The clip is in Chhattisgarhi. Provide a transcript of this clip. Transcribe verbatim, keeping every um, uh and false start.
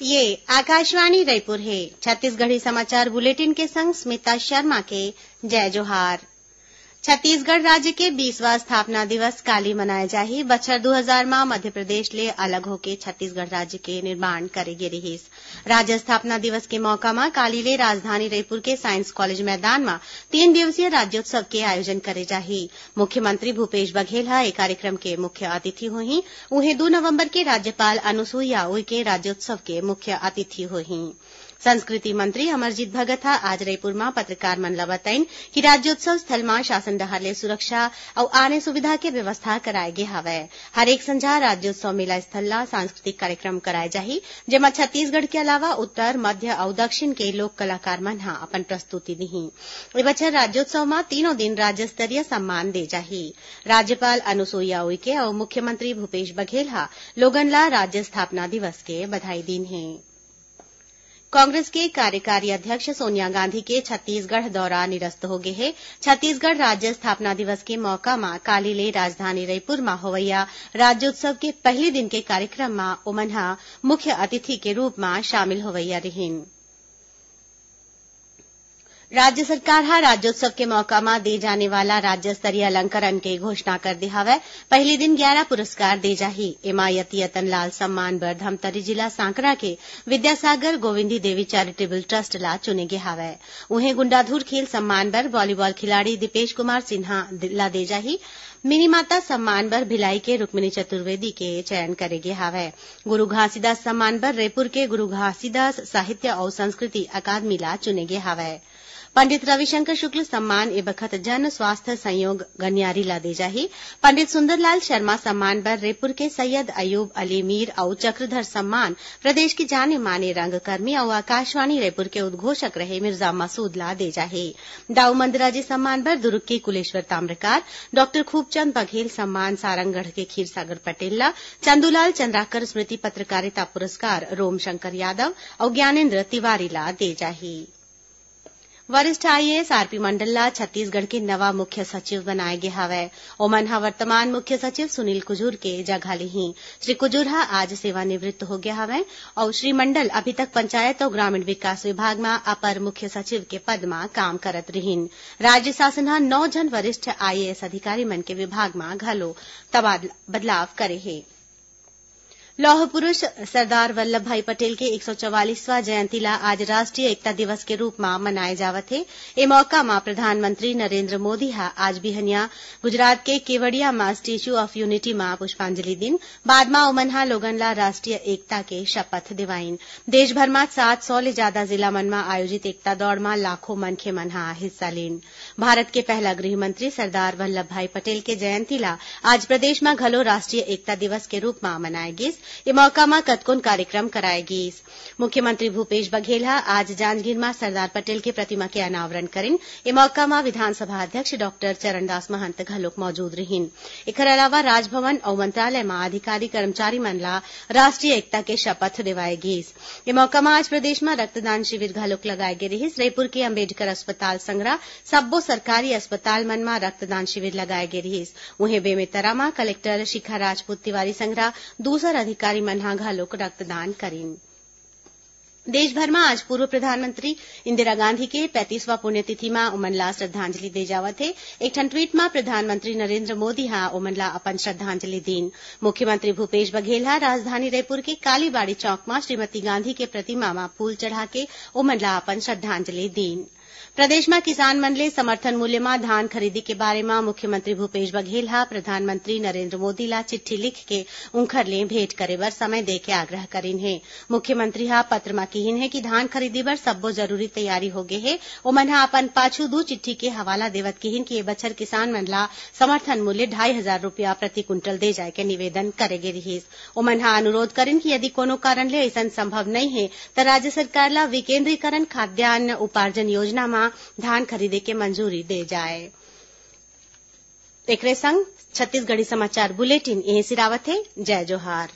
ये आकाशवाणी रायपुर हे। छत्तीसगढ़ी समाचार बुलेटिन के संग स्मिता शर्मा के जय जोहार। छत्तीसगढ़ राज्य के बीसवाँ स्थापना दिवस काली मनाए जाही। बछर दू हजार म मध्य प्रदेश ले अलग होके छत्तीसगढ़ राज्य के निर्माण करे गे रिहिस। राज्य स्थापना दिवस के मौका म काली ले राजधानी रायपुर के साइंस कॉलेज मैदान म तीन दिवसीय राज्योत्सव के आयोजन करे जाही। मुख्यमंत्री भूपेश बघेल ह ए कार्यक्रम के मुख्य अतिथि होही। उहें, दू नवंबर के राज्यपाल अनुसुईया उइके राज्योत्सव के मुख्य अतिथि होही। संस्कृति मंत्री अमरजीत भगत ह आज रईपुर म पत्रकार मन ल बताइन कि राज्योत्सव स्थल म शासन डहार ले सुरक्षा अउ आने सुविधा के व्यवस्था कराए गे हवय। हरेक संझा राज्योत्सव मेला स्थल ल सांस्कृतिक कार्यक्रम कराए जाही, जेमा छत्तीसगढ़ के अलावा उत्तर, मध्य अउ दक्षिण के लोक कलाकार मन ह अपन प्रस्तुति दिही। ए बछर राज्योत्सव म तीनों दिन राज्य स्तरीय सम्मान दे जाही। राज्यपाल अनुसुईया उइके अउ मुख्यमंत्री भूपेश बघेल ह लोगन ल राज्य स्थापना दिवस के बधाई दीन हे। कांग्रेस के कार्यकारी अध्यक्ष सोनिया गांधी के छत्तीसगढ़ दौरा निरस्त हो गे हे। छत्तीसगढ़ राज्य स्थापना दिवस के मौका म काली ले राजधानी रईपुर म होवइया राज्योत्सव के पहिली दिन के कार्यक्रम म ओमन ह मुख्य अतिथि के रूप म शामिल होवइया रिहिन। राज्य सरकार ह राज्योत्सव के मौका म दे जाने वाला राज्य स्तरीय अलंकरण के घोषणा कर दे हवय। पहिली दिन ग्यारा पुरस्कार दे जाही। एमा यति यतन लाल सम्मान बर धमतरी जिला सांकरा के विद्यासागर गोविंदी देवी चैरिटेबल ट्रस्ट ला चुने गे हवय। उहें, गुंडाधुर खेल सम्मान बर वॉलीबॉल खिलाड़ी दीपेश कुमार सिन्हा ला दे जाही। मिनी माता सम्मान बर भिलाई के रुक्मिणी चतुर्वेदी के चयन करे गे हवय। गुरु घासीदास सम्मान बर रईपुर के गुरु घासीदास साहित्य अउ संस्कृति अकादमी ला चुने गे हवय। पंडित रविशंकर शुक्ल सम्मान ए बखत जन स्वास्थ्य संयोग गनियारी ला दे जाही। पंडित सुंदरलाल शर्मा सम्मान बर रईपुर के सैयद अयूब अली मीर अउ चक्रधर सम्मान प्रदेश के जाने माने रंगकर्मी अउ आकाशवाणी रईपुर के उद्घोषक रहे मिर्जा मसूद ला दे जाही। दाऊ मंदराजी सम्मान बर दुर्ग के कुलेश्वर ताम्रकार, डॉक्टर खूबचंद बघेल सम्मान सारंगढ़ के खीरसागर पटेल ला, चंदूलाल चंद्राकर स्मृति पत्रकारिता पुरस्कार रोम शंकर यादव अउ ज्ञानेंद्र तिवारी ला दे जाही। वरिष्ठ आईएएस आरपी मंडल ला छत्तीसगढ़ के नवा मुख्य सचिव बनाए गे हवय। ओमन ह वर्तमान मुख्य सचिव सुनील कुजूर के जगह लिही। श्री कुजूर ह आज सेवानिवृत्त हो गया हवय अउ श्री मंडल अभी तक पंचायत अउ ग्रामीण विकास विभाग म अपर मुख्य सचिव के पद म काम करत रिहिन। राज्य शासन ह नौ झन वरिष्ठ आईएएस अधिकारी मन के विभाग म घलो तबादला, बदलाव करे हे। लौह पुरुष सरदार वल्लभ भाई पटेल के एक सौ चवालीसवां जयंती ला आज राष्ट्रीय एकता दिवस के रूप म मनाए जावत हे। ए मौका म प्रधानमंत्री नरेंद्र मोदी ह आज बिहनिया गुजरात के केवड़िया म स्टैच्यू ऑफ यूनिटी म पुष्पांजलि दिन। बाद म ओमन ह लोगन ला राष्ट्रीय एकता के शपथ दिवाइन। देश भर म सात सौ ले जादा जिला मन म आयोजित एकता दौड़ म लाखों मनखे मन ह हिस्सा लीन। भारत के पहला गृह मंत्री सरदार वल्लभ भाई पटेल के जयंती ला आज प्रदेश म घलो राष्ट्रीय एकता दिवस के रूप म मनाए गिस। ए मौका म कतकोन कार्यक्रम कराए गिस। मुख्यमंत्री भूपेश बघेल ह आज जांजगीर म सरदार पटेल के प्रतिमा के अनावरण करिन। ए मौका म विधानसभा अध्यक्ष डॉक्टर चरणदास महंत घलोक मौजूद रिहिन। एखर अलावा राजभवन अउ मंत्रालय म अधिकारी कर्मचारी मन ला राष्ट्रीय एकता के शपथ देवाए गिस। ए मौका म आज प्रदेश म रक्तदान शिविर घलोक लगाए गे रिहिस। रईपुर के अंबेडकर अस्पताल संघरा सब्बो सरकारी अस्पताल मन म रक्तदान शिविर लगाए गे रिहिस। उहें, बेमेतरा म कलेक्टर शिखा राजपूत तिवारी संघरा दूसर अधिकारी मन ह घलोक रक्तदान करिन। देश भर म आज पूर्व प्रधानमंत्री इंदिरा गांधी के पैंतीसवां पुण्यतिथि म ओमन ला श्रद्धांजलि दे जावत हे। एक ठन ट्वीट म प्रधानमंत्री नरेंद्र मोदी ह ओमन ला अपन श्रद्धांजलि दीन। मुख्यमंत्री भूपेश बघेल ह राजधानी रईपुर के कालीबाड़ी चौक म श्रीमती गांधी के प्रतिमा म फूल चढ़ा के ओमन ला अपन श्रद्धांजलि दीन। प्रदेश म किसान मन ले समर्थन मूल्य म धान खरीदी के बारे म मुख्यमंत्री भूपेश बघेल ह प्रधानमंत्री नरेंद्र मोदी ला चिट्ठी लिख के उंखर ले भेंट करे बर समय दे के आग्रह करिन हे। मुख्यमंत्री ह पत्र म किहिन हे कि धान खरीदी बर सब्बो जरूरी तैयारी हो गे हे। ओमन ह अपन पाछू दू चिट्ठी के हवाला देवत किहिन कि ए बछर किसान मन ला समर्थन मूल्य ढाई हजार रुपया प्रति कुंटल दे जाय के निवेदन करे गे रिहिस। ओमन ह अनुरोध करिन कि यदि कोनो कारण ले अइसन संभव नइ हे, त राज्य सरकार ल विकेंद्रीकरण खाद्यान्न उपार्जन योजना म धान खरीदे के मंजूरी दे जाय। एकरे संग छत्तीसगढ़ी समाचार बुलेटिन इहें सिरावत हे। जय जोहार।